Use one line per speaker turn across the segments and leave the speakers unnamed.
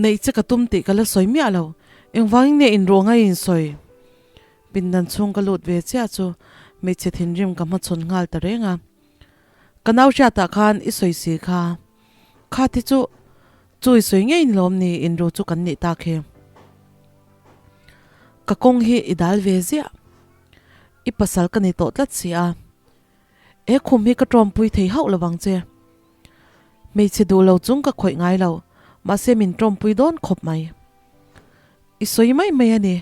Neih che ka tum tih ka la sawi miah lo. Engvangin nge inruh ngai in sawi? Pindan chhung ka lut ve chiah chu hmeichhe thinrim ka hmachhawn nghal ta reng a. Ka nau hriatah khan i sawi si kha. Kha ti chu chu i sawi ngei ni lawm ni inru chu kan nih tak hi. Ka kawng hi i dal ve ziah. I pasal ka ni tawh tlat si a. He khum hi ka tawmpui thei hauh lovang che. Hmeichhe duh lo chung ka khawih ngai lo, mahse min tawmpui dawn khawp mai. I sawi mai mai a ni.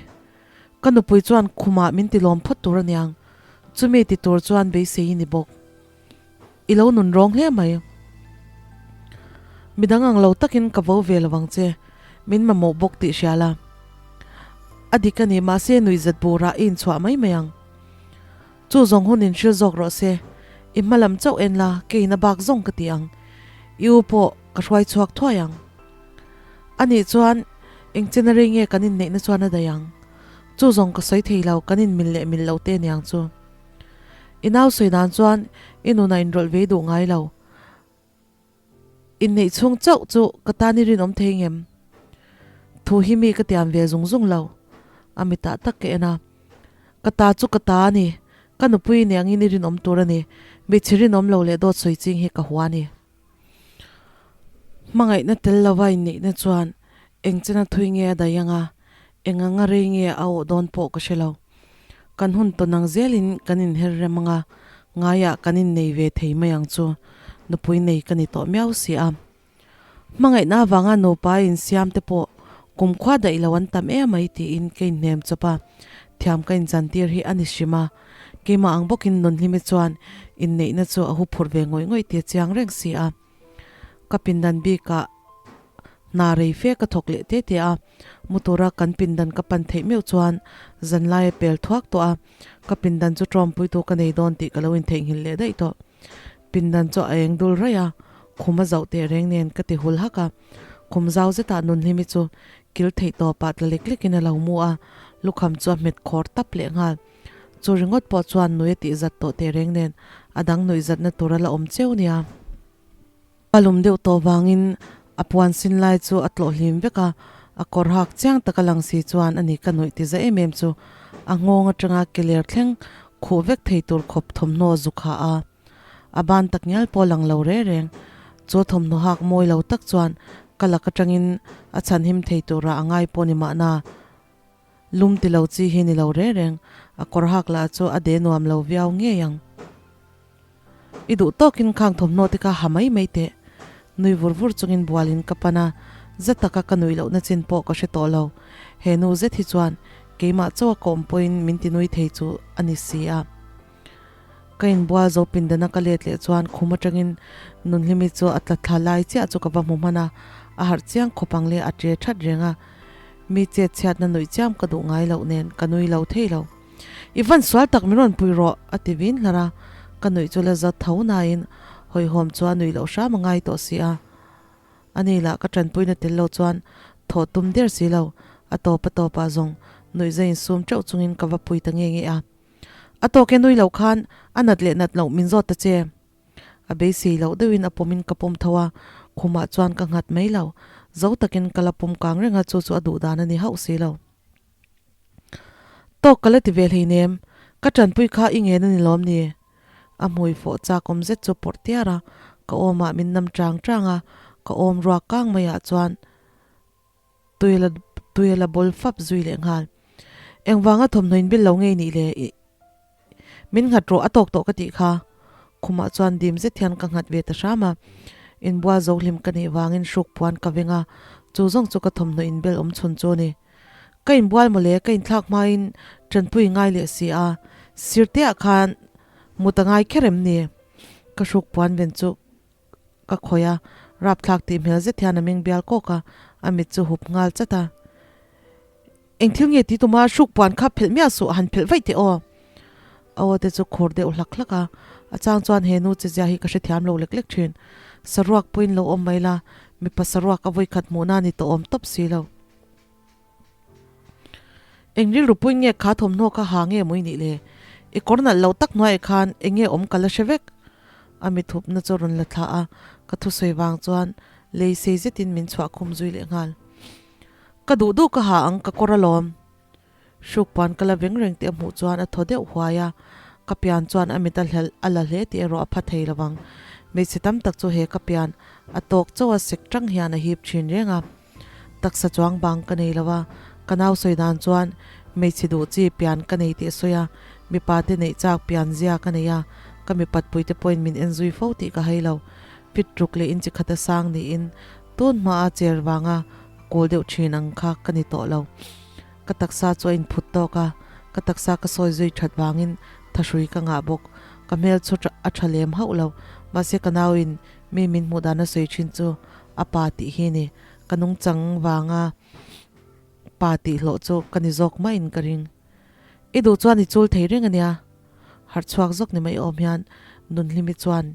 Ka nupui chuan khumah min ti lawm phawt tur aniang, chumi ti tur chuan beisei i ni bawk. I lo nun rawng hle mai. Midang ang lo takin ka vo ve lovang che, min mamawh bawk tih hria la. A dik a ni, mahse nuihzat burah i inchhuah mai mai ang. Chu zawng hun in hril zawk rawh se, i hma lam chauh en la, keiin a bak zawng ka ti ang. I u pawh ka hruai chhuak thuai ang. Anih chuan eng chena rei nge kan inneihna chuan a daih ang? Chu zawng ka sawi thei lo, kan inmil leh mil lo te aniang chu. I nau sawi dan chuan i nunah inrawlh ve i duh ngai lo. Inneih chhung chauh chu ka tan i rinawm thei ngem? Thu hi mi ka tiam ve zung zung lo. A mitah tak ka en a. Ka ta chu ka ta a ni. Ka nupui ni angin i rinawm tur a ni. Hmeichhe rinawm lo leh dawt sawi ching hi ka hua a ni. Hmangaihna tel lova inneihna chuan eng chena thui nge a daih anga, eng anga rei nge a awh dawn pawh ka hre lo. Kan hun tawn ang zelin kan inher rem anga, ngaiah kan innei ve thei mai ang chu, nupui nei ka ni tawh miau si a. Hmangaihna avanga nupa insiam te pawh kumkhua daih lo an tam em mai tiin ka inhnem chawp a, thiam ka inchantir hi a ni hrim a, keimah ang bawkin Nunhlimi chuan inneihna chu a huphurh ve ngawih ngawih tih a chiang reng si a. Ka pindan bikah hna rei fe ka thawk leh te te a, mu tura kan pindan ka pan theih meuh chuan zanlai a pel thuak tawh a, ka pindan chu tawmpuitu ka nei dawn tih ka lo intheihnghilh leh daih tawh. Pindan chu a eng dul raih a, khum a zauh teh reng nen ka ti hul hak a, khum zau zetah Nunhlimi chu kil theih tawpah tla lek lekin a lo mu a, lukham chu a hmet khawr tap leh nghal. Chu ringawt pawh chuan nui a tih zat tawh teh reng nen a dang nuih zatna tur a la awm cheu nia. A lum deuh tawh vangin a puan sin lai chu a tlawh hlim vek a, a kawr hak chiang taka lang si chuan a ni ka nuih ti za em em chu a nghawng atanga ke ler thleng khuh vek thei tur khawp thawmhnaw zu kha a. A ban tak ngial pawh lang lo reng reng. Chu thawmhnaw hak mawi lo tak chuan ka lak atangin a chhanhim thei tura a ngai pawh ni mahna. Lum ti lo chi hi ni lo reng reng, a kawr hak lah chu a de nuam lo viau ngei ang. I duh tawkin khang thawmhnaw te kha ha mai mai teh. Nui vur vur chungin bualin ka pan a, za taka ka nuih lohna chin pawh ka hre tawh lo. He nu zet hi chuan keimah chauh a kawm pawhin min ti nui thei chu a ni si a. Ka inbual zo pindana ka let leh chuan khum atangin Nunhlimi chu a tla thla lai chiah chu ka va hmu hman a, a harh chiang khawp ang le a ṭe ṭhat reng a. Mi chet chhiatna nuih chiam ka duh ngai loh nen ka nui lo thei lo. I van sual tak min rawn pui rawh a ti vin hlar a, ka nuih chu la za tho nain hawihhawm chu a nuih loh hram a ngai tawh si a. Ani lah ka tanpuina tel lo chuan thawh tum der si lo, a tawp a tawpah zawng nuih za insum teuh chungin ka va pui ta nge nge a. A tawk e nui lo khan a nat leh nat loh min zawt ta che. A beisei loh deuhin a pawmin ka pawm tho a, khumah chuan ka nghat mai lo. Zo takin ka la pawm kang reng a, chu chu a duh dan a ni hauh si lo. Tawk ka la ti ve hleinem, ka tanpui kha i ngen a ni lawm ni? A hmui fawh chak awm zet chu pawrh tiar a, ka awmah min nam chang chang a, ka awm ruak kang maiah chuan tui la tui a la bawl fap zui leh nghal. Engvanga thawmhnaw in bil lo ngei nih le i min nghat rawh a tawk tawh ka tih kha. Khumah chuan dim zet hian ka nghat ve ta hram a, inbual zo hlim ka nih vangin hruk puan ka veng a, chu zawng chu ka thawmhnaw in bel awm chhun chu a ni. Ka inbual mawle ka inthlak hmain tanpui ngai leh si a, sirteah khan mut a ngai kher em ni? Ka hruk puan ven chu Ka khawih a, rapthlak tih hmel zet hian a meng bial kawk a, a mit chu hup nghal chat a. Eng thil nge ti tuma hruk puan kha phelh miah suh, han phelh vaih teh aw. A aw te chu khur deuh hlak hlak a, a chang chuan he nu che zia hi ka hrethiam lo lek lek thin. Saruak pawhin lo awm mai la, mipa saruak a vawikhat hmuhna ni tawh awm tawp si lo. Eng rilru puin nge kha thawmhnaw kha ha nge mawi nih le? I kawr nalh lo tak hnuaiah khan eng nge awm ka la hre vek? A mithupna chu a rawn la thla a, ka thusawi vang chuan lei sei zetin min chhuah khum zui leh nghal. Ka duh duh ka ha ang ka kawr alawm. Hruk puan ka la veng reng tih a hmuh chuan a thaw deuh huai a, ka pian chuan a mit a hlelh a la hle tih erawh a pha thei lovang. Hmeichhe tam tak chu he ka pian a tawk chauh a sek tang hian a hip thin reng a. Taksa chuang bang ka nei lo a, ka nau sawi dan chuan hmeichhe duh chi pian ka nei tih a sawi a, mipa te neih chak pian zia ka nei a, ka mipat pui te pawhin min en zui fo tih ka hai lo. Fit ruk leh inchi khata sang niin tun hmaa cher vanga kawl deuh thin ang kha ka ni tawh lo. Ka taksa chu a inphut tawk a, ka taksa ka sawi zui that vangin thahrui ka ngah bawk. Ka hmel chu a tha lem hauh lo, mahse ka nauin mi min hmuh dan a sawi thin chu a pa tih hi ni. Ka nungchang vanga pa tih hlawh chu ka ni zawk maiin ka ring. I duh chuan i chul thei reng a nia. Harh chhuak zawk ni mai awm hian Nunhlimi chuan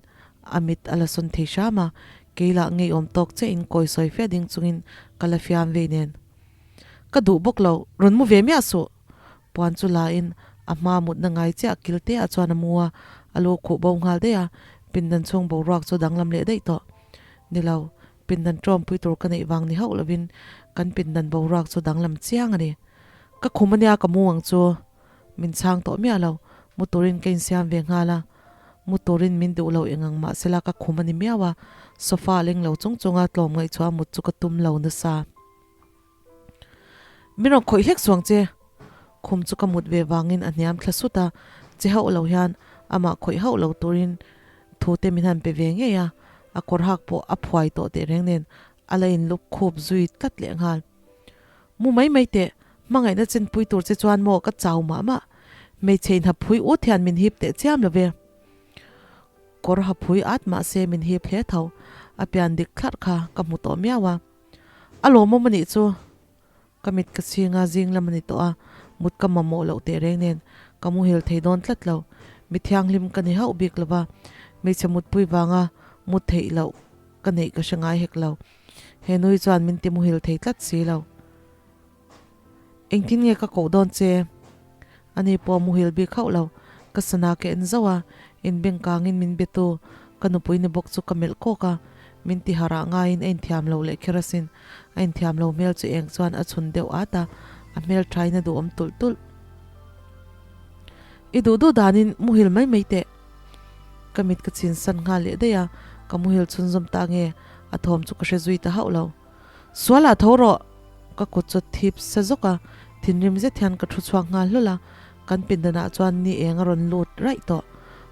a mit a la sawn thei hram a, kei lah ngeiawm tawk che in kawi sawi fe ding chungin ka la fiam vei nen. Ka duh bawk lo, rawn mu ve miah suh! Puan chu la in a hma mutna ngai chiah kil te ah chuan a mu a, a lu khuh bo nghal daih a, pindan chhung boruak chu danglam leh daih tawh. Ni lo, pindan tawmpui tur ka neih vang ni hauh lovin kan pindan boruak chu danglam chiang a ni. Ka khum ania ka mu ang chu. Min chhang tawh miah lo, mu turin ka insiam ve nghal a, mu turin min duh lo engang mah sela ka khum a ni miau a, sofa a leng lo chung chunga tlawm ngaihchhuah mut chu ka tum lo nasa. Min rawn khawih hlek suang che, khum chu ka mut ve vangin a hniam thla sut a, che hauh lo hian amah khawih hauh lo turin thu te min han pe ve ngei a, a kawr hak pawh a phuai tawh tehreng nen a la inlup khup zui tlat leh nghal. Mu mai mai teh, hmangaihna chenpui tur che chuan maw ka chau mah mah. Hmeichhe in haphui ut hian min hip teh chiam lo ve. Kawr haphui at mah se min hip hle tho, a pian dik thlarh kha ka hmu tawh miau a. A lawmawm a nih chu. Ka mit ka chhing a, zing lam a ni tawh a, mut ka mamawh loh teh reng nen ka muhil thei dawn tlat lo. Mi thianghlim ka ni hauh bik lo va, hmeichhe mutpui vanga mu theih loh ka neih ka hre ngai hek lo. He nui chuan min ti muhil thei tlat si lo. Engtin nge ka koh dawn che? Ani pawh muhil bik hauh lo. Ka sana ka en zauh a, inbeng kangin min be tu ka nupui ni bawk chu ka melh kawk a, min ti harah ngaiin a inthiam lo leh kher asin. A inthiam lo hmel chu eng chuan a chhun deuh at a, a hmel thain a duhawm tulh tulh. I duh duh danin muhil mai mai teh. Ka mit ka chhin san nghal leh daih a, ka muhil chhunzawm ta nge? A thawm chu ka hre zui ta hauh lo. Sual ah tho rawh! Ka kut chu thip se zawk a, thinrim zet hian ka thu chhuak nghal hlawl a, kan pindan ah chuan ni eng a rawn lut raih tawh.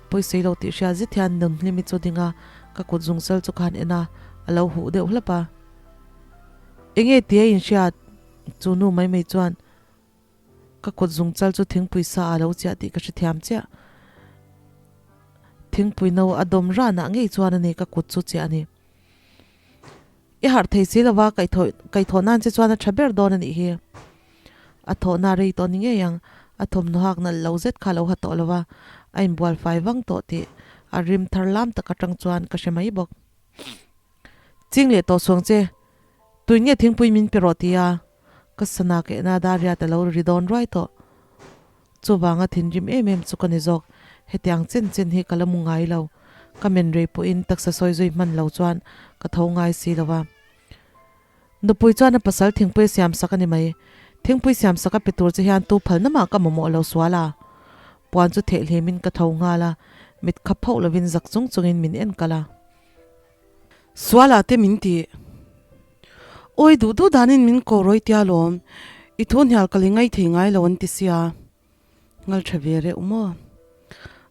Pawisawi lo tih hriat zet hian Nunhlimi chu ding a, ka kut zungchal chu ka han en a, a lo huh deuh hlap a. Enge tia inhriat? Chu nu mai mai chuan Ka kut zungchal chu thingpui sa ah lo chiah tih ka hrethiam chiah. Thingpui no a dawm ranah ngei chuan a ni ka kut chu chiah a ni. I harh thei si lova kaihthawh nan che chuan a tha ber dawn a nih hi. A thawhna rei tawh ni ngei ang, a thawmhnaw hak nalh lo zet kha a lo ha tawh lova, a inbual fai vang tawh tih a rim thar lam tak atang chuan ka hre mai bawk. Ching leh tawh suang che, tuin nge thingpui min pe rawh tia Ka sana kehna Dariat a lo ri dawn ruai tawh. Chuvanga thinrim em em chu ka ni zawk. Hetiang chen chen hi ka la mu ngai lo. Ka men rei pawhin taksa sawi zui hman lo chuan ka tho ngai si lo va. Nupui chuan a pasal thingpui a siam sak a ni mai. Thingpui siam sak a pe tur che hian tu phalna mah ka mamawh lo sual a. Puan chu thehhlimin ka tho nghal a, mit khap hauh lovin zak chung chungin min en kal a. Sualah te min ti. Awi duh duh danin min ko rawi tia lawm, i thu hnial ka li ngai thei ngai lo an ti sia. Ngal tha ve reuh maw?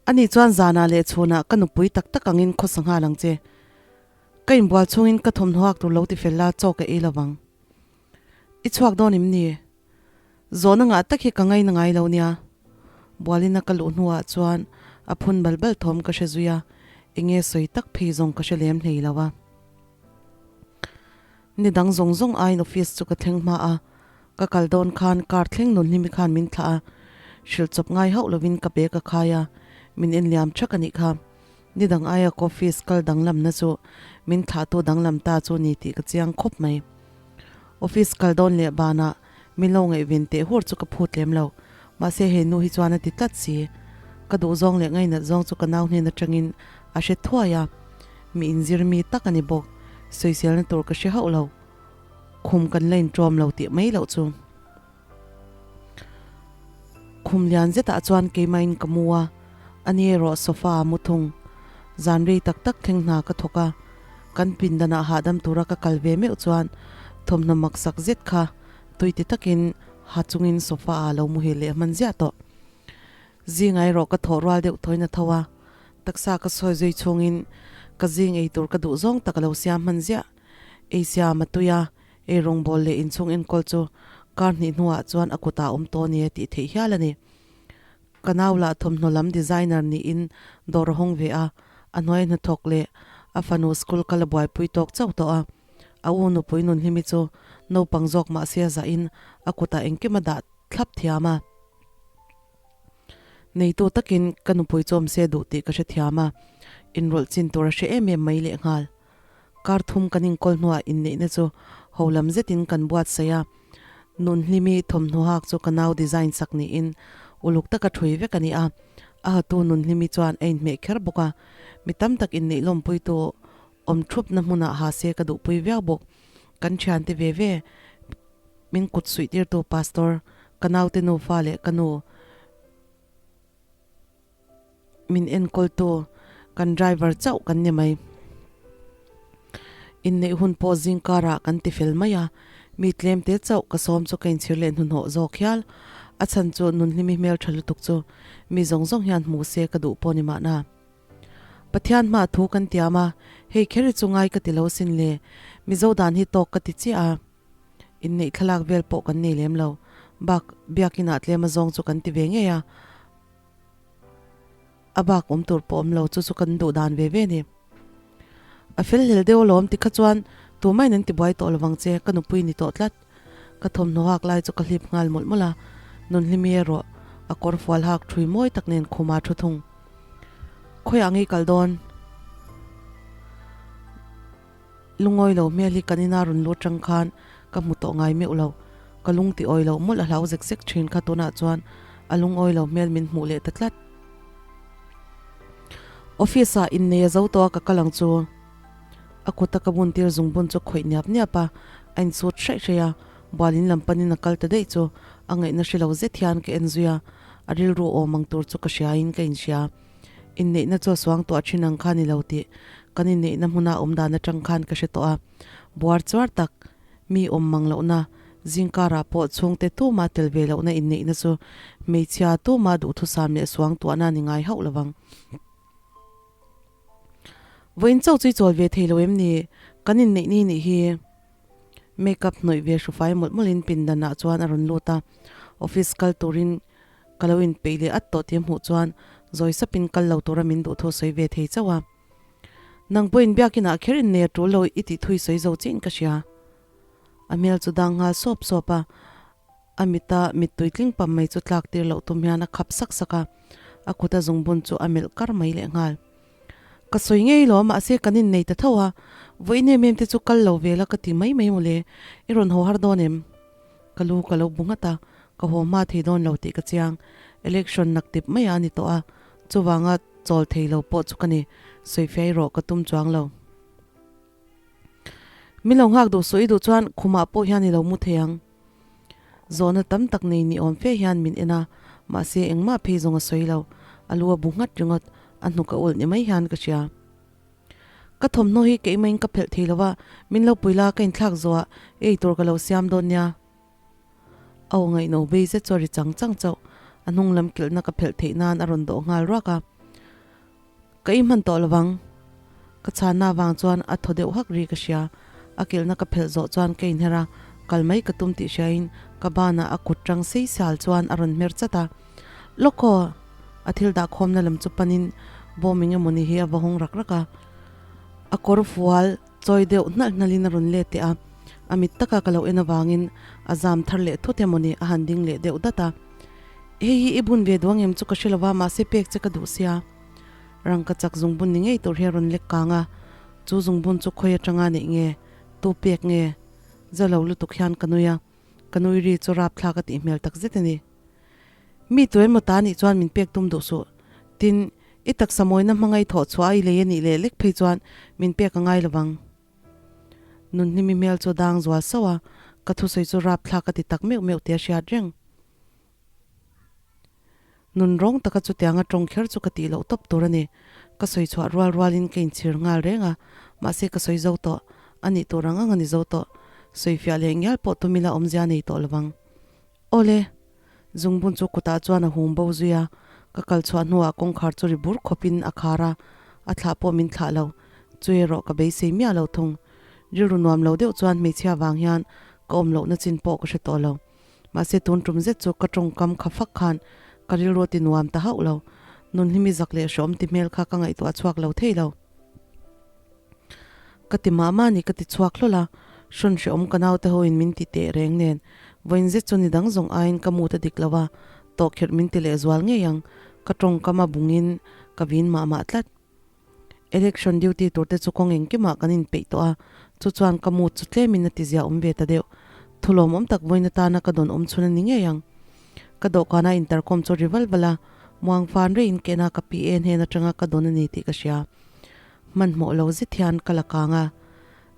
Ani chuan zanah leh chhunah ka nupui tak tak angin khawsa nghal ang che. Ka inbual chhungin ka thawmhnaw hak tur lo ti fel la chaw ka ei lovang. I chhuak dawn em ni? Zawhna ngah tak hi ka ngaina ngai lo nia. Bualina ka luh hnuah chuan a phun bal bal thawm ka hre zui a, enge sawi tak phei zawng ka hre lem hlei lo a. Ni dang zawng zawng aiin office chu ka thleng hma a, ka kal dawn khan car thleng nun hlimi khan min thlah a, hrilh chawp ngai hauh lovin ka bag a khai a, min enliam thak a nih kha. Ni dang aia ka office kal danglamna chu min thlahtu danglam ta chu ni tih ka chiang khawp mai. Office kal dawn leh banah min lo ngaihven teh hur chu ka phut lem lo. Mahse he nu hi chuan a ti tlat si. Ka duh zawng leh ngainat zawng chu ka nau hnen atangin a hre thuai a. Mi inzir mi tak a ni bawk. Sawiselna tur ka hre hauh lo. Khum kan la inṭawm lo tih mai loh chu. Khum lian zetah chuan keimahin ka mu a, ani erawh sofa a mu thung. Zan rei tak tak thleng hna ka thawk a, kan pindanah hahdam tura ka kal ve meuh chuan thawmhnaw maksak zet kha tui ti takin ha chungin sofa ah lo muhil leh hman ziah tawh. Zingah erawh ka thawh rual deuh thawiin a tho a, taksa ka sawi zui chhungin ka zing ei tur ka duh zawng tak a lo siam hman ziah. Ei siam a tui a, ei rawngbâwl leh inchhung enkawl chu kar hnih hnuah chuan a kutah a awm tawh a ni a tih theih hial a ni. Ka nau lah thawmhnaw lam designer niin dawr a hawng ve a, a hnuai hnathawk leh a fanu school kal a buaipui tawk chauh tawh a. A u nupui Nunhlimi chu naupang zawk mahse a zahin a kutah engkim a dah thlap thiam a. Neitu takin ka nupui chu awm se duh tih ka hrethiam a, inrawlh chin tur a hre em em mai lehnghal. Kar thum kan inkawl hnuah inneihna chu ho lam zetin kan buatsaih a, Nunhlimi thawmhnaw hak chu ka nau design sak niin uluk taka ṭhui vek a ni a, a hatu Nunhlimi chuan a inhmeh kher bawk a, mi tam tak inneih lawmpuitu awm thupna hmunah ha se ka duhpui viau bawk. Kan thiante ve ve min kut suih tirtu pastor, ka naute nufa leh ka nu min enkawltu kan driver chauh kan ni mai. Inneih hun pawh zing karah kan ti fel mai a, mi tlem te chauh ka sawm chu ka inchhir leh hnuhnawh zawk hial. A chhan chu Nunhlimi hmeltha lutuk chu mi zawng zawng hian hmu se ka duh pawh ni mahna. Pathian hma thu kan tiam a, hei kher hi chu ngai ka ti lo sin le, Mizo dan hi tawk ka ti chiah a, inneih thlalak vel pawh kan nei lem lo, bak biakinah tlem a zawng chu kan ti ve ngei a, a bak awm tur pawh awm lo, chu chu kan duh dan ve ve a ni. A fel hlel deuh alawm tikha chuan tumahin an tibuai tawh lovang che, ka nupui ni tawh tlat. Ka thawmhnaw hak lai chu ka hlip nghal mawlh mawlh a, Nunhlimi erawh a kawr fual hak thui mawi tak nen khuma thu thung. Khawiah ngei kal dawn? Lungawi lo hmel hi kan ina rawn lut tang khan ka hmu tawh ngai meuh lo. Ka lung ti awi lo mawlh a hlau zek zek thin kha tunah chuan a lungawi lo hmel min hmuh leh ta tlat. Office ah innei a zo tawh a ka kal ang chu. A kuta ka bun tir zung bun chu khawih niap niap a, a insut hraih hraih a, bualin lam panin a kal ta daih chu a ngaihna hre lo zet hian ka en zui a, a rilru awm ang tur chu ka hriain ka inhria. Inneihna chu a suang tuah thin ang kha ni lo tih kan inneihna hmuna awm dan atang khan ka hre tawh a, buar chuar tak mi awm mang lohna, zingkarah pawh chhungte tuma tel ve lohna inneihna chu hmeichhia tuma duhthusam leh suang tuahna ni ngai hauh lovang. Vawiin chauh chu i chawl ve thei lo em ni? Kan inneih ni nih hi. Makeup hnawih ve hrufai mawlh mawlhin pindanah chuan a rawn lut a, office kal turin ka lo inpeih leh at tawh tih a hmuh chuan zawi sapin kal lo tura min duh thu a sawi ve thei chauh a. Nang pawhin biakinah kher innei a tul lo i tih thu i sawi zo chiin ka hria. A hmel chu dang nghal sawp sawp a, a mita mittui tling pam mai chu tlak tir loh tum hian a khap sak sak a, a kuta zungbun chu a melh kar mai leh nghal. Ka sawi ngei lo a, mahse kan innei ta tho a, vawiin em em te chu kal lo ve la ka ti mai mai mawle, i rawn haw har dawn em? Ka lu ka lo bu nghat a, ka haw hma thei dawn lo tih ka chiang, election nak tip mai a ni tawh a, chuvanga chawl thei lo pawh chu ka ni, sawi fiah erawh ka tum chuang lo. Min lo nghak duh suh i duh chuan khumah pawh hian i lo mu thei ang. Zawhna tam tak nei ni awm fe hian min en a, mahse engmah phei zawng a sawi lo, a lu a bu nghat ringawt, a hnuk a ulh ni mai hian ka hria. Ka thawmhnaw hi keimah in ka phelh thei lo va, min lo pui la ka inthlak zawhah ei tur ka lo siam dawn nia. A aw ngaihno bei zet chu a ri chang chang chauh, a hnung lam kilhna ka phelh theih nan a rawn dawh nghal ruak a. Ka i hman tawh lovang. Ka chhanna avang chuan a thaw deuh hak ri ka hria. A kilhna ka phelh zawh chuan ka inher a, kal mai ka tum tih hriain ka banah a kut tang sei sial chuan a rawn hmer chat a. Lawk aw! A thil dah khawmna lam chu panin bawm eng emawni hi a va hawng rak rak a. A kawr fual chawi deuh hnalh hnalhin a rawn let teh a, a mit taka ka lo en avangin a zam thar leh thut emawni a han ding leh deuh dat a. Hei hi i bun ve duh ang em chu ka hre lova mahse pek che ka duh sia. Rangka chak zungbun ni ngei tur hi a rawn lek kang a, chu zungbun chu khawi atanga neih nge, tu pek nge? Za lo lutuk hian ka nui a, ka nui ri chu rapthlak a tih hmel tak zet a ni. Mi tu emaw ta nih chuan min pek tum duh suh. Tin, i taksa mawina hmangaih thawh chhuah a i lei a nih leh lek phei chuan min pek a ngai lovang. Nunhlimi hmel chu dang zual sauh a, ka thusawi chu rapthlak a ti tak meuh meuh tih a hriat reng. Nun rawng taka chutianga tawng kher chu ka tih loh tawp tur a ni. Ka sawi chhuah rual rualin ka inchhir nghal reng a, mahse ka sawi zo tawh. A nih tur ang ang a ni zo tawh. Sawi fiah leh ngial pawh tumila awmzia nei tawh lovang. Awle! Zungbun chu kutah chuan a hum bo zui a, ka kal chhuah hnuah kawngkhar chu ri bur khawpin a khar a, a thlah pawh min thlah lo. Chu erawh ka beisei miah lo thung. Rilru nuam lo deuh chuan hmeichhia vang hian ka awm lohna chin pawh ka hre tawh lo. Mahse tun tum zet chu ka tawngkam kha fak khan ka rilru a ti nuam ta hauh lo. Nunhlimi zak leh hreawm ti hmel kha ka ngaihtuah chhuak lo thei lo. Ka ti mah mah ni ka ti chhuak hlawl a, hrawn hreawm ka naute hoin min ti teh reng nen vawiin zet chu ni dang zawng aiin ka mut a dik lo a, tawhkhirh min ti leh zual ngei ang. Ka tawngkam a bungin ka vin mah mah tlat. Election duty tur te chu kawng engkimah kan inpeih tawh a, chu chuan ka mood chu tlemin a tizia awm ve ta deuh. Thulawmawm tak vawiin atana ka dawn awm chhun a ni ngei ang. Ka dawhkana intercom chu ri val val a, muang fan reiin kena ka PA hnen atanga ka dawn a ni tih ka hria. Hmanhmawh lo zet hian ka la kang a,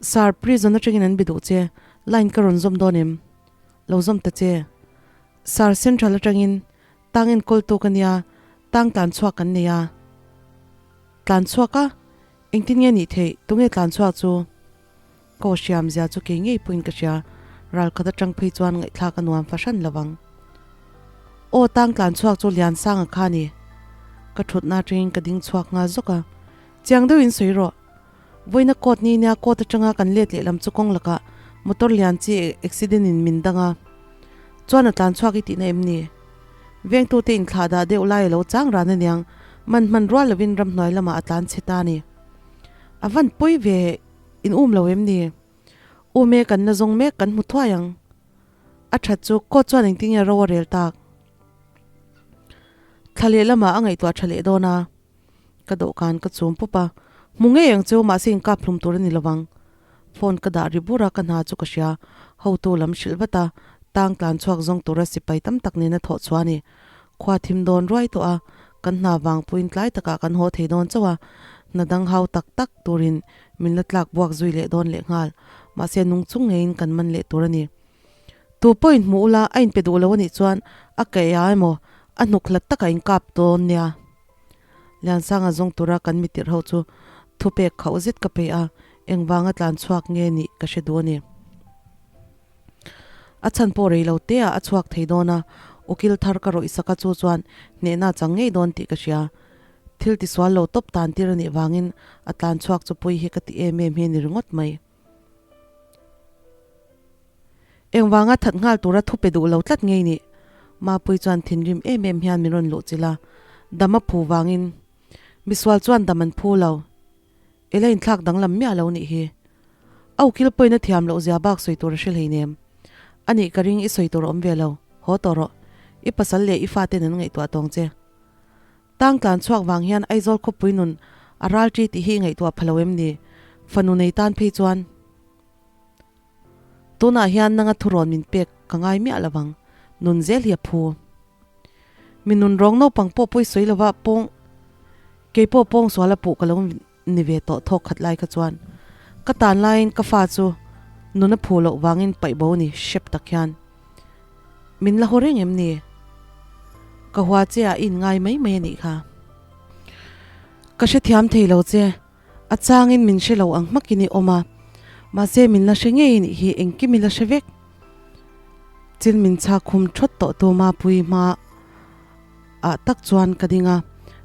Sir, prison atangin an bi duh che, line ka rawn zawm dawn em? Lo zawm ta che. Sir, central atangin Tang enkawltu ka nia, tang tlan chhuak kan nei a. Tlan chhuak a? Engtin nge nih theih? Tunge tlan chhuak chu? Ka aw hriam zia chu kei ngei pawhin ka hria, ral khat atang phei chuan ngaihthlak a nuam fahran lo vang. Aw tang tlan chhuak chu Liansanga kha a ni. Ka thutna atangin ka ding chhuak nghal zawk a. Chiang deuhin sawi rawh. Vawiina court ni nia court atanga kan let lehlam chu kawng lakah motor lian chi accident in min dang a. Chuan a tlan chhuak i tihna em ni? Vengtute inthlah dah deuh lai a lo chang ran aniang, man hman rual lovin ramhnuai lamah a tlan chhe ta a ni. A van pawi ve in um lo em ni? Um e kan la zawng mek kan hmu thuai ang. A that chu court chuan engtin nge ro a rel tak? Thla leh lamah a ngaihtuah tha leh dawn a. Ka dawhkan ka chum pup a, hmu ngei ang cheu mahse inkap hlum tur a ni lovang. Phone ka dah ri bur a, ka hna chu ka hria. Hotu lam hrilh vat a, tang tlan chhuak zawng tura sipai tam tak nena thawh chhuah a ni. Khua thim dawn ruai tawh a, kan hna vang puiin tlai takah kan haw thei dawn chauh a, hna dang hau tak tak turin min la tlak buak zui leh dawn leh nghal. Mahse nung chung ngeiin kan man leh tur a ni. Tu pawhin hmuh ula a inpe duh lo a nih chuan a kaih a emaw a hnuk hlat takah inkap dawn nia. Liansanga zawng tura kan mitirh ho chu thupek khauh zet ka pe a, engvanga tlan chhuak nge nih ka hre duh a ni. A chhan pawh rei lo te ah a chhuak thei dawn a, ukil thar ka rawih sak a chu chuan hnehna chang ngei dawn tih ka hria. Thil tisual lo tawp tan tir a nih vangin a tlan chhuak chu pui hi ka ti em em hi a ni ringawt mai. Engvanga that nghal tura thu pe duh lo tlat ngei nih? Mapui chuan thinrim em em hian min rawn luh chilh a, dam a phu vangin misual chuan dam an phu lo. I la inthlak danglam miah lo nih hi. A ukil pawhin a thiam loh zia bak sawi tur a hre hleinem. A nih ka ring i sawi tur a awm ve lo, haw tawh rawh. I pasal leh i faten an ngaihtuah tawng che. Tang tlan chhuak vang hian Aizawl khawpui nun a ral ṭi tih hi i ngaihtuah pha lo em ni? Fanu nei tan phei chuan tunah hian nanga thurawn min pek ka ngai miah lo vang, nun zel hi a phu. Mi nun rawng naupang pawh pawi sawi lova pawng kei pawh pawng sual a puh ka lo ni ve tawh thawk khat lai kha chuan ka tan laiin ka fa chu nun a phu loh vangin paih bo ni hrep tak hian min la haw reng em ni? Ka hua che ah i inngai mai mai a nih kha. Ka hrethiam thei lo che, a changin min hre lo ang hmakin i awm a, mahse min la hre ngei nih hi engkim i la hre vek. Chil min chhak khum thawt tawh tu Mapui hma ah tak chuan ka ding a,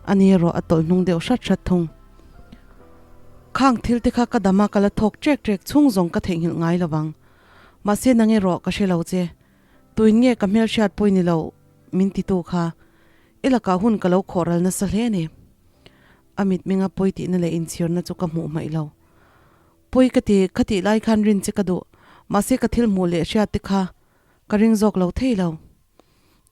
ani erawh a tawlh hnung deuh hrat hrat thung. Khang thil te kha ka dam a ka la thawk trek trek chhung zawng ka theihnghilh ngai lo vang. Mahse nang erawh ka hre lo che. Tuin nge ka hmelhriat pawi ni lo min ti tu kha i lakah hun ka lo khawh ral nasa hle a ni. A mitmenga pawi tihna leh inchhirna chu ka hmuh hmaih lo. Pawi ka ti, kha tih lai khan rin che ka duh, mahse ka thil hmuh leh hriat te kha ka ring zawk lo thei lo.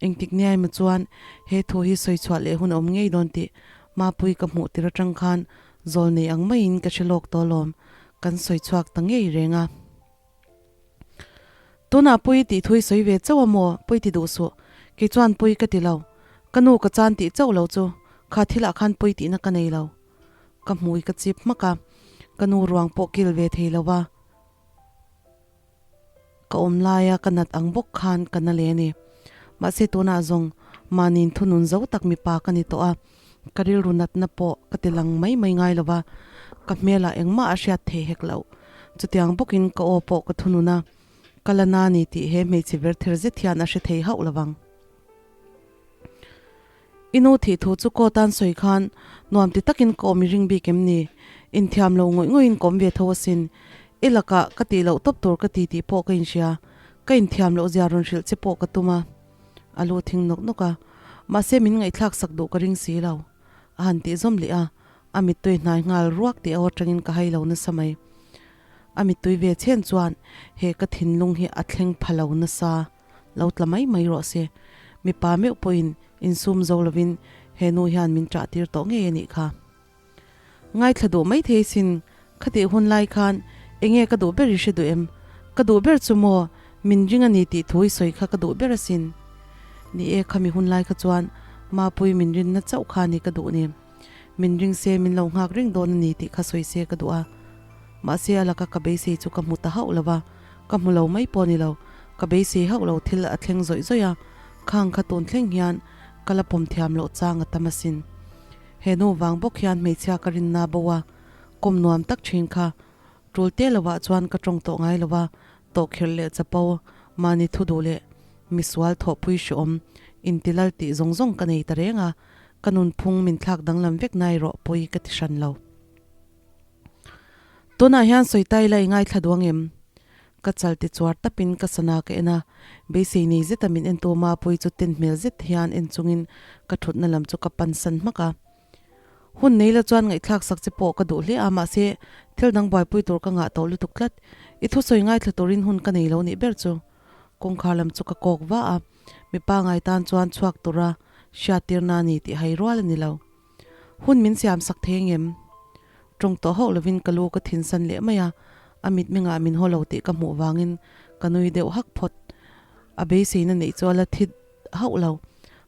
Engtik niai maw chuan he thu hi sawi chhuah leh hun a awm ngei dawn tih Mapui ka hmuh tir atang khan zawl nei ang maiin ka hre lawk tawh alawm, kan sawi chhuak ta ngei reng a. Tunah Pui tih thu i sawi ve chauh a maw? Pui ti duh suh. Kei chuan Pui ka ti lo. Ka nu ka chan tih chauh lo chu kha thilah khan Pui tihna ka nei lo. Ka hmui ka chip hmak a, ka nu ruang pawh kil ve thei lo va. Ka awm laia ka nat ang bawk khan ka na leh a ni. Mahse tunah zawng mahniin thunun zo tak mipa ka ni tawh a, ka rilru natna pawh ka ti lang mai mai ngai lo va, ka hmelah engmah a hriat thei hek loh. Chutiang bawkin ka aw pawh ka thunun a, ka la na ni tih he hmeichhe ver ther zet hian a hre thei hauh lo vang. I nu thih thu chu kaw tan sawi khan nuam ti takin ka awm i ring bik em ni? Inthiam lo ngawih ngawih in ka awm ve tho asin. I lakah ka tih loh tawp tur ka ti tih pawh ka inhria. Ka inthiam loh zia rawn hrilh che pawh ka tum a. A lu thing nawk nawk a. Mahse min ngaihthlak sak duh ka ring si lo. A han tih zawm leh a. A mittui hnai nghal ruak tih aw atangin ka hai lo nasa mai. A mittui ve chhen chuan he ka thinlung hi a thleng pha lo nasa. Lo tla mai mai rawh se. Mipa meuh pawhin insum zo lovin he nu hian min ṭah tir tawh ngei a nih kha. Ngaithla duh mai thei sin, khatih hun lai khan enge ka duh ber i hre duh em? Ka duh ber chu maw, min ring a ni tih thu i sawi kha ka duh ber asin. Ni e, khami hun lai kha chuan Mapui min rinna chauh kha ni ka duh ni. Min ring se min lo nghak reng dawn a ni tih kha sawi se ka duh a. Mahse a laka ka beisei chu ka hmu ta hauh lo va, ka hmu lo mai pawh a ni lo, ka beisei hauh lo thil a thleng zawih zawih a, khang kha tun thleng hian ka la pawm thiam loh chang a tam asin. He nu vang bawk hian hmeichhia ka rinna bo a, kawm nuam tak thin kha tul te lovah chuan ka tawng tawh ngai lo va, tawhkherh leh chapo, mahni thu duh leh misual thawhpui hreawm intilal tih zawng zawng ka nei ta reng a, ka nunphung min thlak danglam vek nai rawh pawi ka ti hran lo. Tunah hian sawi ta ila i ngaithla duh ang em? Ka chal ti chuar tapin ka sana ka en a, beisei nei zeta min entu Mapuii chu ten hmel zet hian en chungin ka thutna lam chu ka pan san hmak a. Hun nei la chuan ngaihthlak sak che pawh ka duh hle a, mahse thil dang buaipui tur ka ngah tawh lutuk tlat. I thusawi ngaithla turin hun ka nei lo nih ber chu. Kawngkhar lam chu ka kawk va a, mipa ngai tan chuan chhuak tura hriattirna a ni tih hai rual a ni lo. Hun min siam sak thei angem? Tawng tawh hauh lovin ka lu ka thinsan leh mai a, a mitmengah min haw lo tih ka hmuh vangin ka nui deuh hak phawt. A beiseina neih chu a la thi hauh lo.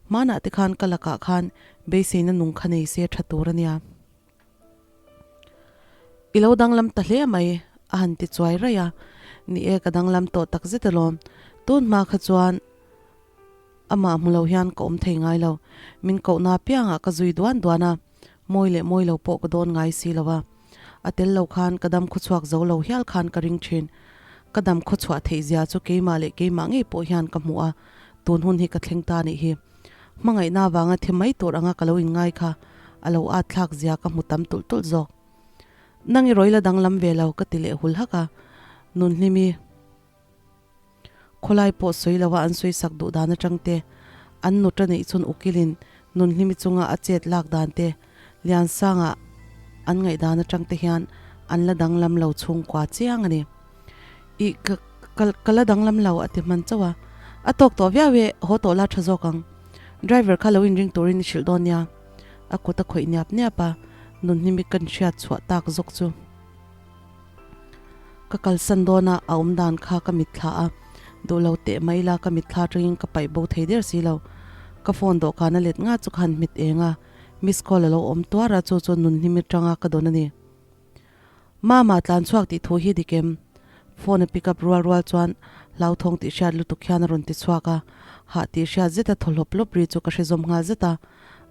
Hmanah te khan ka lakah khan beiseina nung kha nei se tha tur a nia. I lo danglam ta hle mai, a han ti chuai raih a. Ni e, ka danglam tawh takzet alawm. Tun hma kha chuan. Amah hmu lo hian ka awm thei ngai lo. Min kohna apiangah ka zui duan duan a, mawi leh mawi lo pawh ka dawn ngai si lo a. A tel lo khan ka dam khawchhuak zo lo hial khan ka ring thin. Ka dam khawchhuah theih zia chu keimah leh keimah ngei pawh hian ka hmu a, tun hun hi ka thleng ta nih hi. Hmangaihna avanga thi mai tur anga ka lo inngai kha a lo at thlak zia ka hmu tam tulh tulh zawk. Nang i rawila danglam ve lo ka ti leh hul hak a, Nunhlimi. Khawlai pawh sawi lo a an sawi sak duh dan atang te, an nuta neih chun ukilin Nunhlimi chunga a chet lak dan te, Liansanga an ngaih dan atang te hian an la danglam lo chhungkua chiang a ni. Ih ka ka la danglam lo a ti hman chauh a, a tawk tawh viau e, haw tawh la tha zawk ang. Driver kha lo inring turin i hrilh dawn nia. A kut a khawih niap niap a, Nunhlimi kan hriat chhuah tak zawk chu. Ka kalsan dawn a, a awm dan kha ka mitthla a, duh lo teh mai ila ka mitthla atangin ka paih bo thei der si lo. Ka phone dawhkan a let nga chu ka han hmet eng a, miss call a lo awm tuar a, chu chu nunhlimi atanga ka dawn a ni. Mama tlan chhuak tih thu hi dik em? Phone a pick up rual rual chuan hlauthawng tih hriat lutuk hian a rawn ti chhuak a, hah tih hriat zeta thaw hlawp hlawp ri chu ka hre zawm nghal zet a,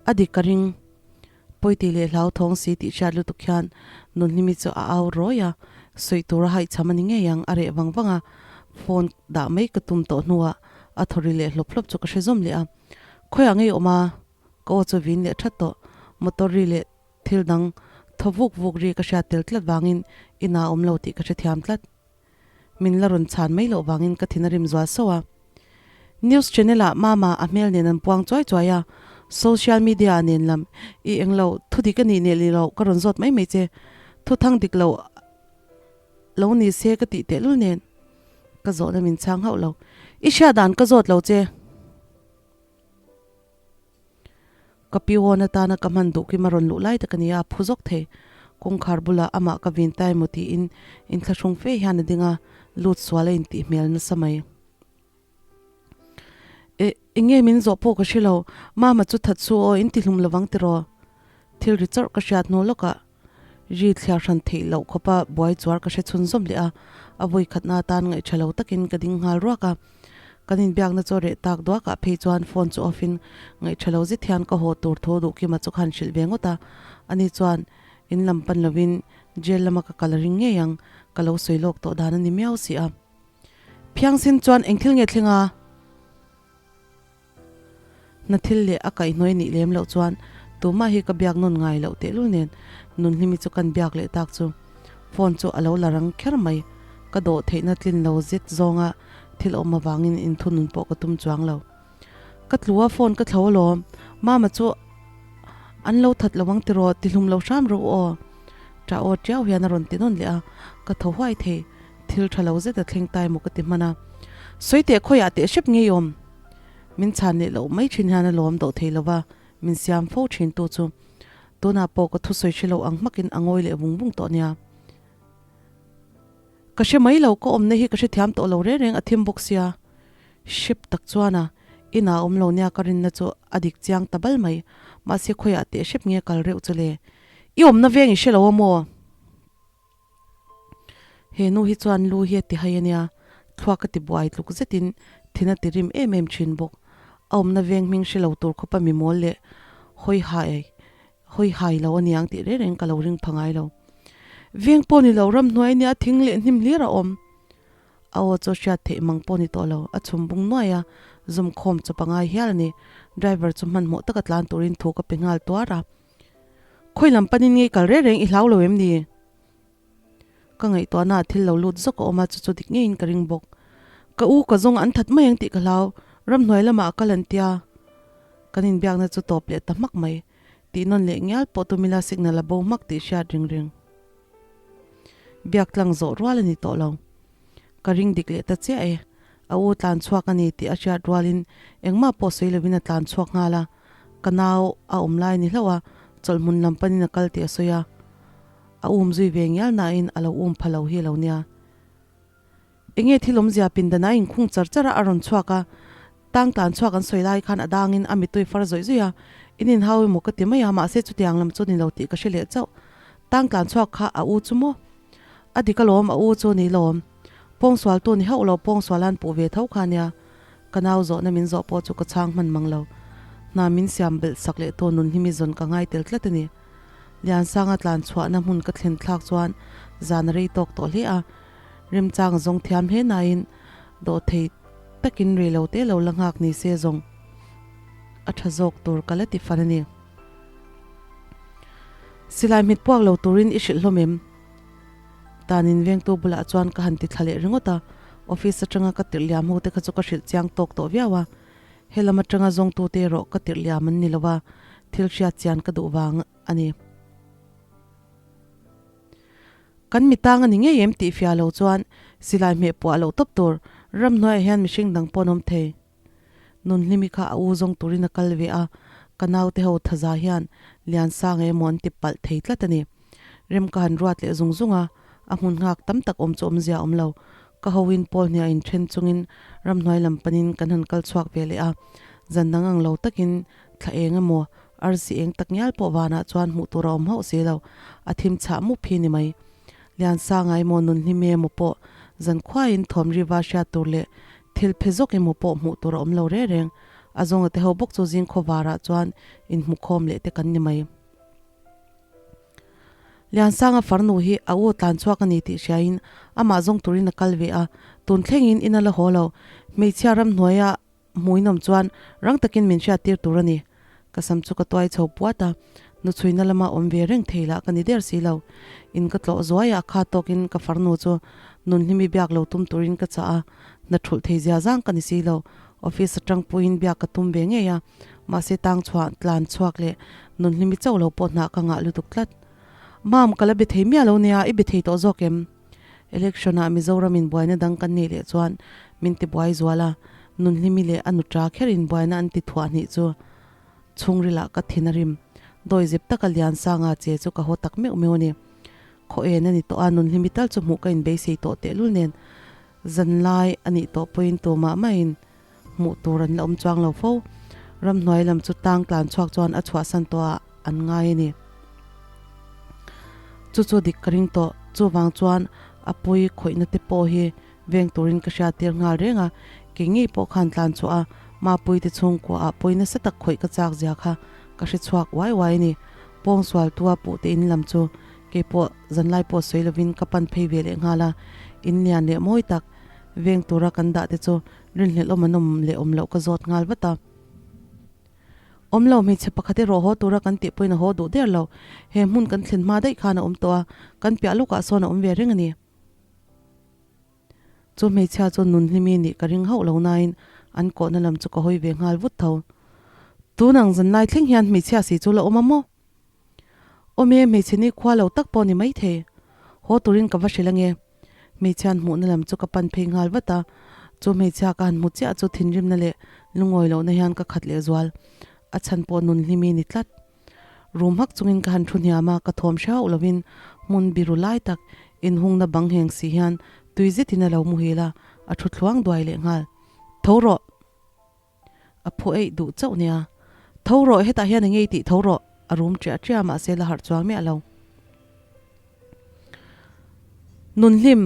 a dik ka ring. Pawiti leh hlauthawng si tih hriat lutuk hian Nunhlimi chu a au rawi a, sawi tur a haihchham a ni ngei ang, a reh vang vang a, phone dah mai ka tum tawh hnuah a thaw ri leh hlawp hlawp chu ka hre zawm leh a. Khawiah ngei awm a? Ka aw chu vin leh that tawh, motor ri leh thil dang thaw vuk vuk ri ka hriat tel tlat vangin inah a awm lo tih ka hrethiam tlat. Min la rawn chhan mai loh vangin ka thin a rim zual sauh a. News channel ah Mama a hmel nen an puang chuai chuai a, social media ah nen lam i eng lo, thu dik a nih neh lih loh ka rawn zawt mai mai che, thu thang dik lo lo ni se ka tih tehlul nen ka zawhna min chhang hauh lo. I hriat dan ka zawt lo che. Ka piwawn atana ka hman duh kim a rawn luh lai tak a ni a, a phu zawk thei. Kawngkhar bulah amah ka vin ta emaw tiin inthlahrung fe hian a ding a, lut sual a intih hmel nasa mai. E, enge min zawh pawh ka hre lo, Mama chu that su aw, inti hlum lovang tiraw? Thil ri chawrh ka hriat hnu lawkah. Ri thliar hran theih loh khawpa buai chuar ka hre chhunzawm leh a, a vawi khatna atan ngaihṭha lo takin ka ding nghal ruak a. Kan inbiakna chu a reh tak duakah phei chuan phone chu off in ngaihṭha lo zet hian ka haw tur thu duhkima chu khan hrilh ve ngawt a. Ani chuan in lam pan lovin jail lama ka kal a ring ngei ang, ka lo sawi lawk tawh dan a ni miau si a. Phiangsen chuan eng thil nge thleng a? Hna thil leh a kaihhnuai nih lem loh chuan tumah hi ka biak nawn ngai loh tehlul nen Nunhlimi chu kan biak leh tak chu phone chu a lo la rang kher mai. Ka dawh theihna tlin lo zet zawnga thil awm avangin inthunun pawh ka tum chuang lo. Ka tlu a phone ka thlo alawm, Mama chu an lo that lo ang tiraw tihlum lo hram rawh u aw. Ṭah aw ṭiau hian a rawn ti nawn leh a, ka tho huai thei. Thil ṭha lo zet a thleng tai maw ka ti hman a. Sawi teh khawiah teh hrep ngei awm. Min chhan leh loh mai ṭhin hian a lawm dawh thei lo va, min siam fo ṭhin tu chu. Tunah pawh ka thusawi hre lo ang hmakin a ngawi leh vung vung tawh nia. Ka hre mai lo, ka awmna hi ka hrethiam tawh lo reng reng a thim bawk sia. Hrep tak chuan a inah awm lo nia ka rinna chu a dik chiang ta bal mai. Mahse khawiah teh hrep nge kal reuh chu le. I awmna veng i hre lo a maw? He nu hi chuan lu hi a ti hai a nia, thluak a ti buai tluk zetin thin a ti rim em em thin bawk. A awmna veng hming hre lo tur khawpa mi mawl leh hawi hai hawi hai lo a niang tih reng reng ka lo ring pha ngai lo. Veng pawh ni lo ramhnuai nia thing leh hnim hlir a awm. A aw chu hriat theih mang pawh ni tawh lo, a chhum bung nuai a, zum khawm chawp a ngai hial a ni. Driver chu hmanhmawh taka tlan turin thu ka pe nghal tuar a. Khawi lam panin ngei kal reng reng i hlau lo em ni? Ka ngaihtuahna ah thil lo lut zawk a awm a, chu chu dik ngeiin ka ring bawk. Ka u ka zawng an that mai ang tih ka hlau, ramhnuai lamah a kal an tia. Kan inbiakna chu tawp leh ta hmak mai. Tih nawn leh ngial pawh tumila signal a bo hmak tih hriat ring ring. Biak tlang zawh rual a ni tawh lo. Ka ring dik leh ta chiah e. A u tlan chhuak a ni tih a hriat rualin engmah pawh sawi lovin a tlan chhuak nghal a. Ka nau a awm lai ni hlauh a, chawlhmun lam panin a kal tih a sawi a. A um zui ve ngial nain a lo um pha lo hi a lo nia. Enge thil awmzia pindan a inkhung char char a a rawn chhuak a, tang tlan chhuak an sawi lai khan a dangin a mitui far zawih zawih a, in inhau emaw ka ti mai a, mahse chutiang lam chu ni lo tih ka hre leh chauh. Tang tlan chhuak kha a u chu maw? A dik alawm, a u chu ni lawm. Pawngsualtu ni hauh lo pawngsualan puh ve tho kha nia. Ka nau zawhna min zawh pawh chu ka chhang hman mang lo. Hna min siam belh sak leh tu nun hi mi zawn ka ngai tel tlat a ni. Liansanga tlan chhuahna hmun ka thlen thlak chuan zan a rei tawk tawh hle a. Remchang a zawng thiam hle nain dawhthei takin rei lo te lo la nghak ni se zawng a tha zawk tur ka la ti fan a ni. Silai hmit puak lo turin i hrilh hlawm em? Tanin vengtu bulah chuan ka han ti thla leh ringawt a, office atanga ka tirh liam ho te kha chu ka hrilh chiang tawk tawh viau a, helam atanga zawngtute erawh ka tirh liam an ni lo a, thil hriat chian ka duh vang a ni. Kan mitang a ni ngei em tih fiah lo chuan silai hmeh puah loh tawp tur ramhnuaiah hian mihring dang pawh an awm thei. Nunhlimi kha a u zawng turin a kal ve a, ka naute ho thaza hian Liansanga emaw an ti palh thei tlat a ni. Rem ka han ruat leh zung zung a, a hmun nghak tam tak awm chu awmzia a awm lo. Ka hoin pawl hniah in then chungin ramhnuai lam panin kan han kal chhuak ve leh a, zan dang ang lo takin thla eng emaw arsi eng tak ngial pawh vanah chuan hmuh tur a awm hauh si lo, a thim chhah mup hi ni mai. Liansanga emaw Nunhlimi emaw pawh zan khuaiin thawm riva hriat tur leh Thil phe zawk emaw pawh hmuh tur a awm lo reng reng. A zawnga te ho bawk chu zing khawvarah chuan inhmukhawm leh te kan ni mai. Liansanga farnu hi a u tlan chhuak a ni tih hriain amah zawng turin a kal ve a, tun thlengin in a la haw lo. Hmeichhia ramhnuaia hmuinawm chuan rang takin min hriattir tur a ni. Ka sam chu ka tuai chho puat a, nuchhuina lama awm ve reng thei lah ka ni der si lo. In ka tlawh zuai a, kha tawkin ka farnu chu nunhlimi biak lo tum turin ka chah a, hna thulh thei zia zang ka ni si lo. Office atang puiin biak ka tum ve ngei a, mahse tang chhuah tlan chhuak leh nunhlimi chauh lo pawh hnah ka ngah lutuk tlat. Mam, ka la be thei miah lo nia, i be thei tawh zawk em? Election ah Mizoram in buaina dang kan neih leh chuan min ti buai zual a, Nunhlimi leh a nuṭa kher in buaina an ti thuah hnih chu chhungril ah ka thin a rim. Dawi zep taka Liansanga che chu ka haw tak meuh meuh a ni. Khaw en a ni tawh a, Nunhlimi tal chu hmuh ka in beisei tawh tehlul nen zanlai a nih tawh pawhin tumah mahin hmuh tur an la awm chuang lo fo. Ramhnuai lam chu tang tlan chhuak chuan a chhuahsan tawh ah an ngai a ni. Chu chu dik ka ring tawh. Chuvang chuan a pawi khawihna te pawh hi veng turin ka hria tir nghal reng a, kei ngei pawh khan tlan chhuah a, Mapui te chhungkua ah pawi nasa tak khawih ka chak zia kha ka hre chhuak uai uai a ni. Pawng sual tua puh te in lam chu kei pawh zanlai pawh sawi lovin ka pan phei ve leh nghal a, in lian leh mawi tak veng tura kan dah te chu rinhlelh awm an awm leh awm loh ka zawt nghal vat a. Awm lo, hmeichhe pakhat erawh haw tura kan tih pawhin a haw duh der lo. He hmun kan thlen hma daih khan a awm tawh a, kan piah lukah sawn a awm ve reng a ni. Chu hmeichhia chu nun hlimi nih ka ring hauh lo nain an kawhna lam chu ka hawi ve nghal vut tho. Tun ang zanlai thleng hian hmeichhia si chu la awm a maw? Awm e, hmeichhe ni khua lo tak pawh ni maithei. Haw turin ka va hrilh ange. Hmeichhia'n hmuhna lam chu ka pan phei nghal vat a, chu hmeichhia ka han hmu chiah chu thinrimna leh lungawi lohna hian ka khat lehzual. A chhan pawh nun hlimi ni tlat. Rum hak chungin ka han thu hniam a, ka thawm hre hauh lovin hmun biru lai tak inhungna bang ngheng si hian tui zetin a lo muhil a, a thu thluang duai leh nghal. Tho rawh! A phu eih duh chauh nia. Tho rawh, hetah hian eng nge i tih tho rawh? A rum ṭiah ṭiah a, mahse la harh chuang miah lo. Nunhlim!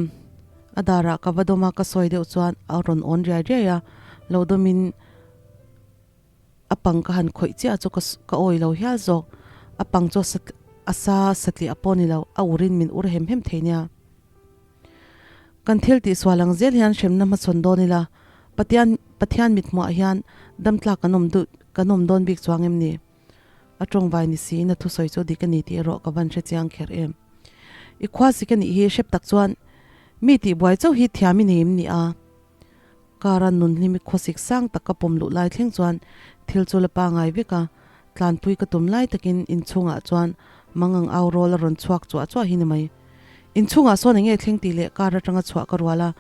A darah ka va dawm a, ka sawi deuh chuan a rawn awn riai riai a, lo dawmin a pang ka han khawih chiah chu ka ka awi lo hial zawk. A pang chu a sa satliah pawh a ni lo, a urin min ur hem hem thei nia. Kan thil tihsual ang zel hian hremna hmachhawn dawn ila, Patian Pathian mithmuah hian damtlak kan awm duh kan awm dawn bik chuang em ni? A tawngvai ni siin a thusawi chu dik a ni tih erawh ka van hre chiang kher em. I khua sik a nih hi hrep tak chuan mi tihbuai chauh hi thiam i nei em ni a? Kara nunhlimi khawsik sang tak ka pawm luh lai thleng chuan thil chu la pangai vek a, tlanpui ka tum lai takin inchhungah chuan mangang au rawl a rawn chhuak chuah chuah hi ni mai. Inchhungah sawn enge thleng tih leh kar atanga chhuah ka rual a,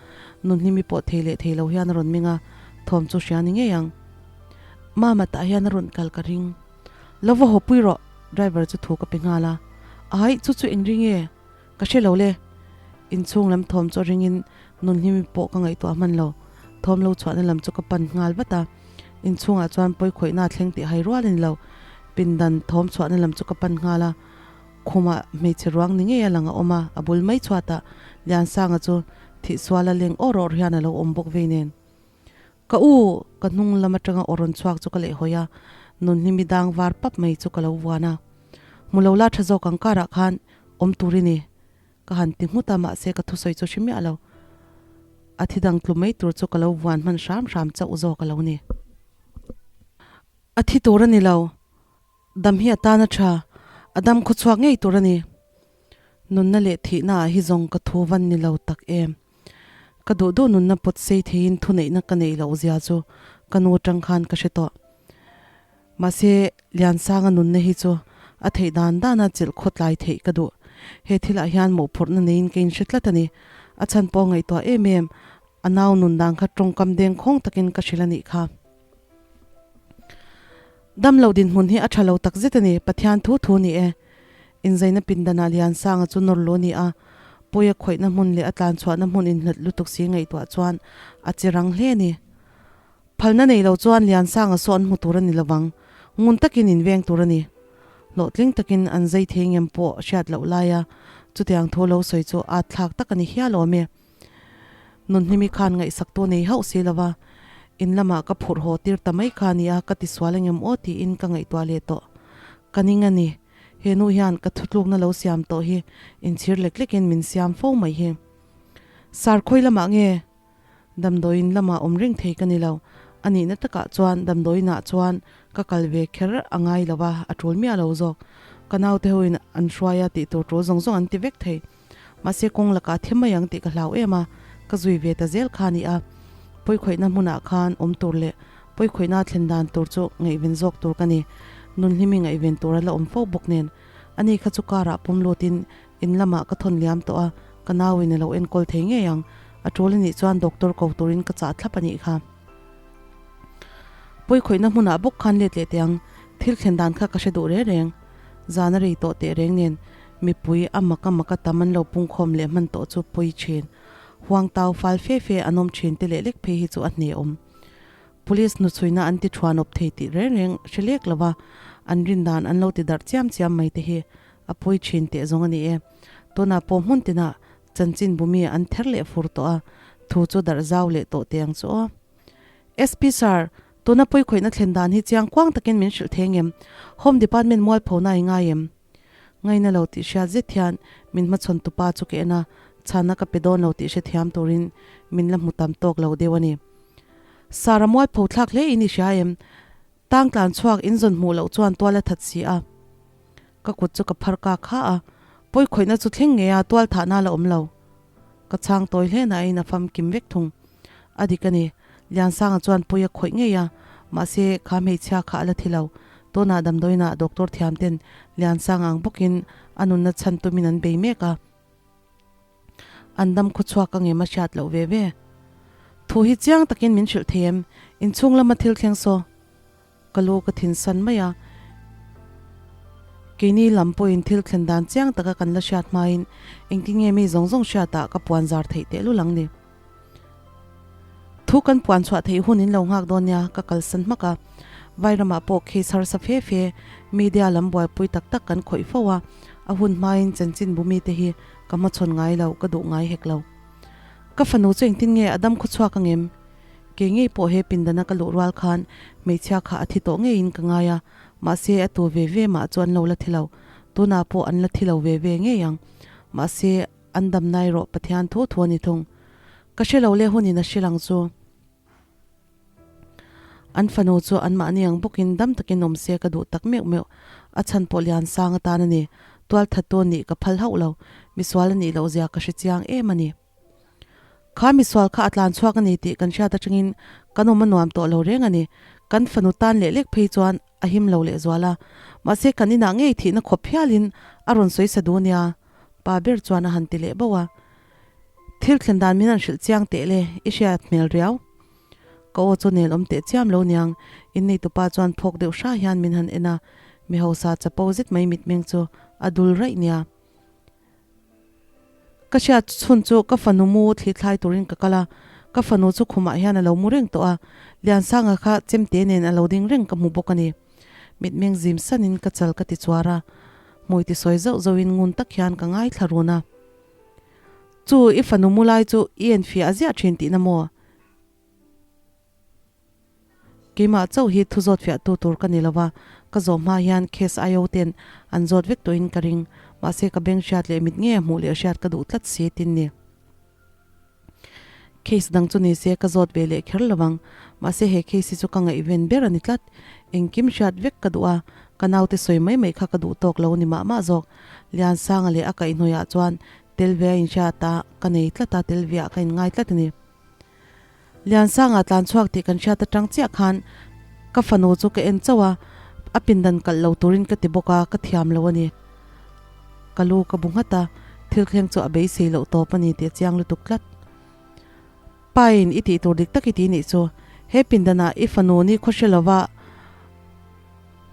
nunhlimi pawh thei leh thei lo hian a rawn ming a, thawm chu hria ni ngei ang. Mama tah hian a rawn kal ka ring. Lo va haw pui rawh, driver chu thu ka pe nghal a. Aih, chu chu eng ring nge? Ka hre lo le. Inchhung lam thawm chu a ringin nunhlimi pawh ka ngaihtuah hman lo. Thawm lo chhuahna lam chu ka pan nghal vat a. Inchhungah chuan pawikhawihna a thleng tih hai rual a ni lo. Pindan thawm chhuahna lam chu ka pan nghal a. Khumah hmeichhe ruang ni ngei a lang a awm a, a bul mai chhuatah Liansanga chu thihsuala leng awr awr hian a lo awm bawk vei nen. Ka u! Ka hnung lam atanga aw rawn chhuak chu ka lehhawi a, nunhlimi dang var pap mai chu ka lo vuan a. Hmu lo la tha zawk ang karah khan awm tur i ni. Ka han ti nghut a, mahse ka thusawi chu hre miah lo. A thi dang tlu mai tur chu ka lo vuan hman hram hram chauh zawk a lo ni. A thi tur a ni lo. Dam hi a tan a tha. A dam khawchhuak ngei tur a ni. Nunna leh thihna ah hi zawng ka thu van ni lo tak em. Ka duh duh nunna pawt sei theiin thuneihna ka neih loh zia chu ka nu atang khan ka hre tawh. Mahse, Liansanga nunna hi chu a theih dan dana chilh khawtlai theih ka duh. He thilah hian mawhphurhna neiin ka inhre tlat a ni. A chhan pawh ngaihtuah em em, a nau nun dan kha tawngkam dengkhawng takin ka hrilh a nih kha. Damlo dinhmun hi a tha lo tak zet a ni, Pathian thu thu ni e. Inzaina pindanah Liansanga chu nawr lu ni a, Puia khawihna hmun leh a tlanchhuahna hmun inhlat lutuk si ngaihtuah chuan a che rang hle a ni. Phalna nei lo chuan Liansanga saw an hmu tur a ni lovang, ngun takin inveng tur a ni. Hlawhtling takin an zai thei ngem pawh hriat loh laia chutiang thu lo sawi chu at thlak tak a ni hial awm e. Nunhlimi khan ngaihsaktu nei hauh si lova, in lamah ka phurh haw tir ta mai kha a nia, ka tisual engem aw tiin ka ngaihtuah leh tawh. Ka ning a ni, he nu hian ka thutlukna lo siam tawh hi inchhir lek lekin min siam fo mai hi. Sar khawi lamah nge? Damdawiin lamah awm reng thei ka ni lo, a nihna takah chuan damdawiinah chuan ka kal ve kher a ngai lo va, a tul miah lo zawk. Ka naute hoin an hruai a tih tur tul zawng zawng an ti vek thei. Mahse kawng lakah a thi mai ang tih ka hlau em a, ka zui ve ta zel kha a ni a. Pawikhawihna hmunah khan awm tur leh pawikhawihna thlen dan tur chu ngaihven zawk tur ka ni. Nunhlimi ngaihven tur a la awm fo bawk nen. Ani kha chu car ah pawm lutin in lamah ka thawn liam tawh a, ka nauin a lo enkawl thei ngei ang. A tul a nih chuan doctor ko turin ka chah thlap a nih kha. Pawikhawihna hmunah bawk khan let leh teh ang, thil thlen dan kha ka hre duh reng reng. Zan a rei tawh teh reng nen mipui a mak a mak a tam an lo pungkhawm leh hman tawh chu pawi thin. Huang tau fal fe fe an awm thin te leh lek phei hi chu a hne awm. Police hnuchhuina an ti thuan awp thei tih reng reng hre lek lo va, an rin dan an lo ti darh chiam chiam mai te hi a pawi thin teh zawng a ni e. Tunah pawh hmun tinah chanchin bumi an ther leh fur tawh a, thu chu darh zau leh tawh teh ang chu aw. SP Sir, tuna pawikhawihna thlen dan hi chiang kuang takin min hrilh thei ngem? Home Department mualphona i ngai em? Ngaina lo tih hriat zet hian min hmachhawn tupa chu ka en a, chhanna ka pe dawn lo tih hrethiam turin min la hmu tam tawk lo deuh a ni. Sir, a mualpho thlak hle in i hria em? Tang tlan chhuak in zawn hmuh loh chuan tual a that si a. Ka kut chu ka phar kak ha a, pawikhawihna chu thleng ngei a tual thahna la awm lo. Ka chhang tawi hle nain a famkim vek thung. A dik a ni, Liansanga chuan pawi a khawih ngei a, mahse kha hmeichhia kha a la thi lo. Tunah damdawiinah doctor thiam ten Liansanga ang bawkin a nunna chhan tumin an bei mek a. An dam khawchhuak ang em a hriat loh ve ve. Thu hi chiang takin min hrilh thei em? Inchhung lama thil thleng saw. Ka lu ka thin san mai a. Keini lam pawhin thil thlen dan chiang taka kan la hriat hmain engtin nge mi zawng zawng hriatah ka puan zar theih tehlul ang ni. Thu kan puan chhuah theih hun in lo nghak dawn nia ka kalsan hmak a. Vairamah pawh case harsa fe fe media lam buaipui tak tak kan khawih fo a, a hun hmain chanchin bu mite hi ka hmachhawn ngai lo, ka duh ngai hek lo. Ka fanu chu engtin nge a dam khawchhuak ang em? Kei ngei pawh he pindana ka luh rual khan hmeichhia kha a thi tawh ngeiin ka ngai a, mahse a tu ve ve mah chu an lo la thi lo. Tunah pawh an la thi lo ve ve ngei ang. Mahse an dam nai rawh Pathian thu thu a ni thung. Ka hre lo le hunin a hrilh ang chu. An fanu chu anmahni ang bawkin dam takin awm se ka duh tak meuh meuh. A chhan pawh lian sang atan a ni. Tual thattu nih ka phal hauh lo. Misual a nih loh zia ka hre chiang em a ni. Kha misual kha a tlan chhuak a ni tih kan hriat atangin kan awm a nuam tawh lo reng a ni. Kan fanu tan leh lek phei chuan a him lo lehzual a. Mahse kan inah ngei thihna khawp hialin a rawn sawi sa duh nia. Pa ber chuan a han ti leh bauh a. Thil thlen dan min han hrilh chiang teh le, i hriat hmel riau. Ka aw chu nel awm teh chiam lo niang, inneitupa chuan phawk deuh hra hian min han en a, mi hausa chapo zet mai mitmeng chu a dul raih nia. Ka hriat chhun chu ka fanu mu thli thlai turin ka kal a, ka fanu chu khumah hian a lo mu reng tawh a, Liansanga kha chemte nen a lo ding reng ka hmu bawk a ni. Mitmeng zim sanin ka chal ka ti chuar a, hmui ti sawi zauh zauhin ngun tak hian ka ngaithla run a. Chu i fanu mu lai chu i enfiah ziah thin tihna maw? Keimah chauh hi thu zawt fiah tu tur ka ni lo va, ka zawh hma hian case IO ten an zawt vek tawhin ka ring. Mahse ka beng hriat leh mit nge hmuh leh hriat ka duh tlat si tin ni. Case dang chu ni se ka zawt ve leh kher lo vang. Mahse he case hi chu ka ngaihven ber a ni tlat. Engkim hriat vek ka duh a, ka naute sawi mai mai kha ka duh tawk lo ni mah mah zawk. Liansanga leh a kaihhnawihah chuan tel ve a inhriat a, ka nei tlat a, tel veah ka inngai tlat a ni. Liansanga tlan chhuak tih kan hriat atang chiah khan ka fanu chu ka en chauh a, a pindan kalh lo turin ka ti bawk a, ka thiam lo a ni. Ka lu ka bu nghat a, thil thleng chu a beisei loh tawp a ni tih a chiang lutuk tlat. Pain i tih tur dik tak i ti nih chu, he pindanah i fanu ni khawhre lova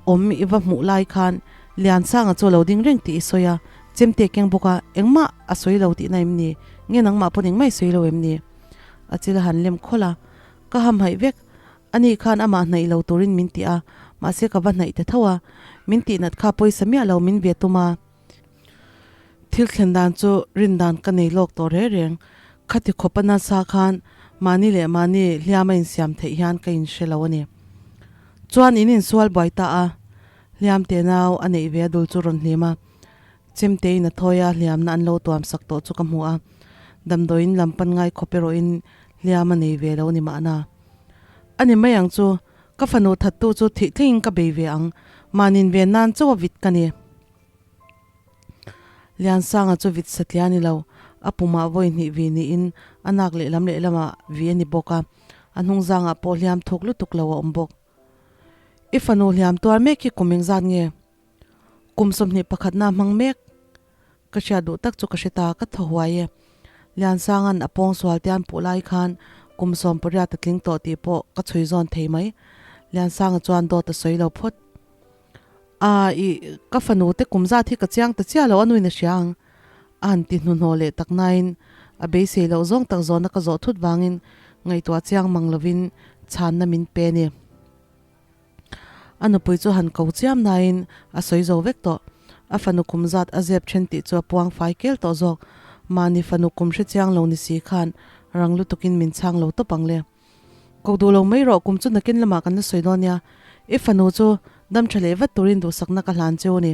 awm i va hmuh lai khan Liansanga chu a lo ding reng tih i sawi a, chemte keng bawk a, engmah a sawi lo tihna em ni? Nge nangmah pawn engmah i sawi lo em ni? A chil a han lem khawlh a, ka hamhaih vek. Ani khan amah hnaih lo turin min ti a, mahse ka va hnaih ta tho a, min tihnat kha pawisa miah lo min ve tum a. Thil thlen dan chu rin dan ka nei lawk tawh reng reng. Khati khawpa nasa khan mahni leh mahni hliam a insiam theih hian ka inhre lo a ni. Chuan in insual buai ta a, hliam te nau a neih ve a dul chu rawn hlim a. Chemtein a thawi a, hliamna an lo tuam sak tawh chu ka hmu a. Damdawiin lam pan ngai khawp erawhin hliam a nei ve lo ni mahna. A ni mai ang chu, ka fanu thattu chu thih thlengin ka bei ve ang, mahnin ve nan chauh a vit ka ni. Liansanga chu vit satliah a ni lo, a pumah vawi hnih vi niin a nak lehlam lehlamah vi a ni bawk a, a hnungzangah pawh hliam thuk lutuk lo a awm bawk. I fanu hliam tuar mek hi kum engzat nge? Kum 21 na hmang mek. Ka hriat duh tak chu ka hre ta, ka thaw huai e. Liansanga'n a pawng sual tian puh lai khan kum 18 a tling tawh tih pawh ka chhui zawn thei mai. Liansanga chuan dawt a sawi lo phawt. A, i, ka fanu te kum zat hi ka chiang ta chiah lo a nuin a hria ang. A han ti hnuhnawh leh tak nain a beisei loh zawng tak zawhna ka zawh thut vangin ngaihtuah chiang mang lovin chhanna min pe a ni. A nupui chu han ko chiam nain a sawi zo vek tawh. A fanu kum zat a zep then tih chu a puang fai kel tawh zawk. Mahni fanu kum hre chiang lo ni si khan rang lutukin min chhang lo tawp ang le. Ko duh lo mai rawh kum chu nakin lamah kan la sawi dawn nia. I fanu chu dam tha leh vat turin duhsakna ka hlan cheu a ni.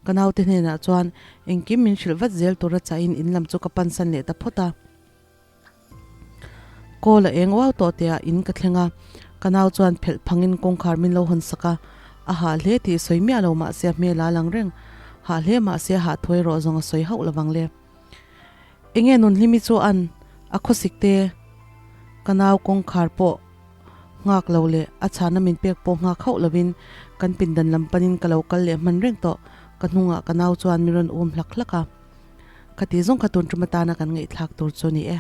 Ka naute hnenah chuan engkim min hrilh vat zel tura chahin in lam chu ka pansan leh ta phawt a. Kawl a eng uau tawh tihah in ka thleng a, ka nau chuan phelh phangin kawngkhar min lo hawn sak a, a hah hle tih sawi miah lo mahse a hmel a lang reng, hah hle mahse a hah thuai rawh zawng a sawi hauh lovang le. Enge Nunhlimi chu an a khawsik te ka nau kawngkhar pawh nghak lo leh a chhana min pek pawh nghak hauh lovin kan pindan lam panin ka lo kal leh hman reng tawh, ka hnungah ka nau chuan min rawn um hlak hlak a. Khati zawng kha tun tum atana kan ngaihthlak tur chu a ni e.